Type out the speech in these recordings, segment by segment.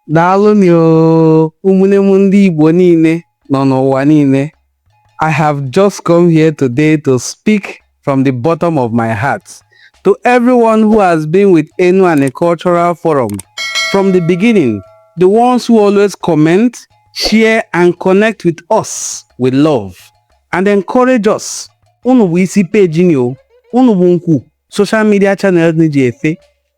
Daalụnụ o, ụmụnne m ndị Igbo niile nọ n'ụwa niile. I have just come here today to speak from the bottom of my heart to everyone who has been with Enuani Cultural Forum from the beginning, the ones who always comment, share and connect with us with love and encourage us. Unu bụ isi peji ni o, unu bụ nkwu social media channel ni ji efe.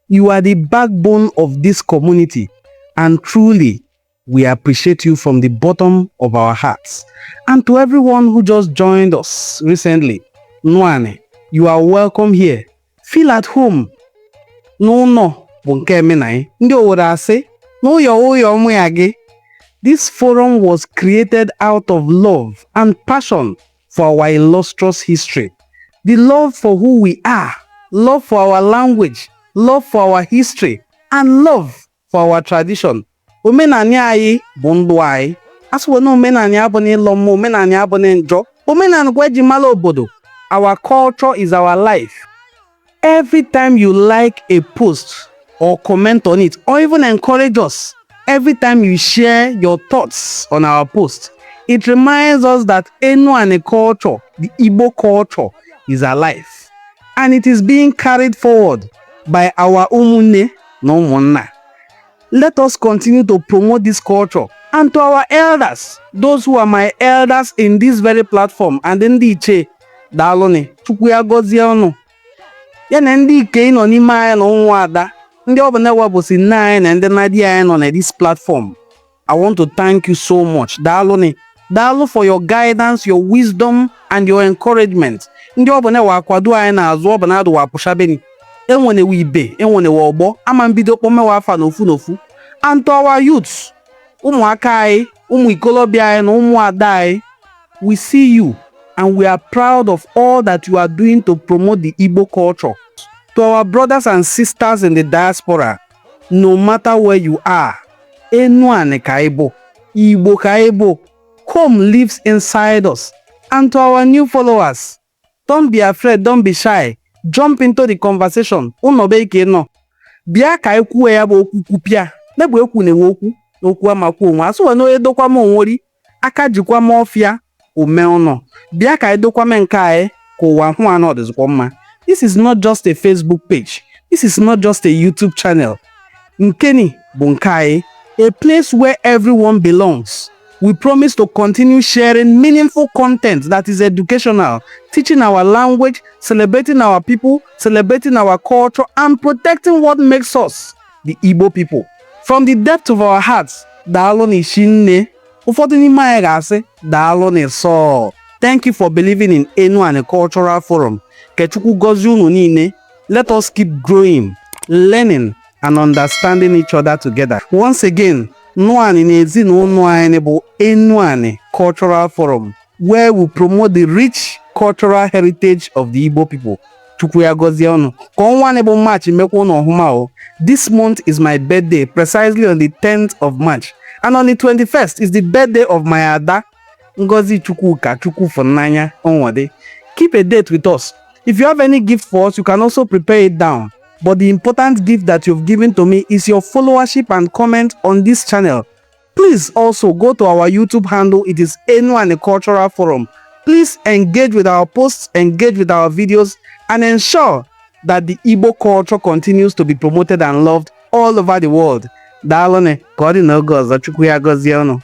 You are the backbone of this community, and truly, we appreciate you from the bottom of our hearts. And to everyone who just joined us recently, Nwanị, you are welcome here. Feel at home. N'ụlọ bụ nke emenanyị. Ndị Owerri asị, n'ụyọ ụyọ ụmụ ya gị. This forum was created out of love and passion for our illustrious history. The love for who we are, love for our language, love for our history, and love for our tradition. Omenani anyị bụ ndụ anyị. A sịkwa na omenani abụ na ịlọ mma, omenani abụ na njọ. Omenani kwa eji mara obodo. Our culture is our life. Every time you like a post or comment on it or even encourage us, every time you share your thoughts on our post, it reminds us that Enuani culture, the Igbo culture, is alive. And it is being carried forward by our ụmụnne na ụmụnna. Let us continue to promote this culture. And to our elders, those who are my elders in this very platform, and ndị ichie, daalụnị, Chukwu ya gọzie unu. Ya na ndị ike nọ n'ime anyị na ụmụada, ndị ọ bụla ewepụsị nne anyị na ndị nadi anyị nọ na this platform. I want to thank you so much. Daalụnị. Daalụ for your guidance, your wisdom, and your encouragement. Ndị ọ bụla akwado anyị na-azụ ọ bụla adụwa apụshabeni. Enwenewe ibe, enwenewe ọgbọ, ama mbido kpọmewe afa n'ofu n'ofu. And to our youths, ụmụaka anyị, ụmụ ikolobịa anyị na ụmụada anyị, we see you and we are proud of all that you are doing to promote the Igbo culture. To our brothers and sisters in the diaspora, no matter where you are, Enuani ka anyị bụ, Igbo ka anyị bụ, home lives inside us. And to our new followers, don't be afraid, don't be shy. Jump into the conversation. Ụnọ be ike nọ. Bịa ka anyị kwuo ya bụ okwu kwupịa. N'egbe ekwu na-ewe okwu n'okwu amakwu onwe. Asụ na onye dokwa m onwori, aka jikwa m ọfịa ome ụnọ. Bịa ka anyị dokwa m nke anyị ka ụwa hụ anọ dịzikwa mma. This is not just a Facebook page. This is not just a YouTube channel. Nkeni bụ nke anyị, a place where everyone belongs. We promise to continue sharing meaningful content that is educational, teaching our language, celebrating our people, celebrating our culture, and protecting what makes us the Igbo people. From the depth of our hearts, daalụ shinne. Ụfọdụ n'ime anyị ga-asị daalụ sọ. Thank you for believing in Enuani Cultural Forum. Ka Chukwu gọzie unu niile. Let us keep growing, learning, and understanding each other together. Once again, Nụanị na ezinụlọ anyị bụ Enuani Cultural Forum, where we promote the rich cultural heritage of the Igbo people. Chukwu ya gọzie unu. Ka ọnwa anyị bụ March mekwa unu ọhụma o. This month is my birthday, precisely on the 10th of March. And on the 21st is the birthday of my Ada, Ngozi Chukwuka Chukwufunanya Onwade. Keep a date with us. If you have any gift for us, you can also prepare it down. But the important gift that you've given to me is your followership and comment on this channel. Please also go to our YouTube handle. It is Enuani Cultural Forum. Please engage with our posts, engage with our videos, and ensure that the Igbo culture continues to be promoted and loved all over the world. Daalụnị, ka ọ dị n'oge ọzọ. Chukwu ya gọzie unu.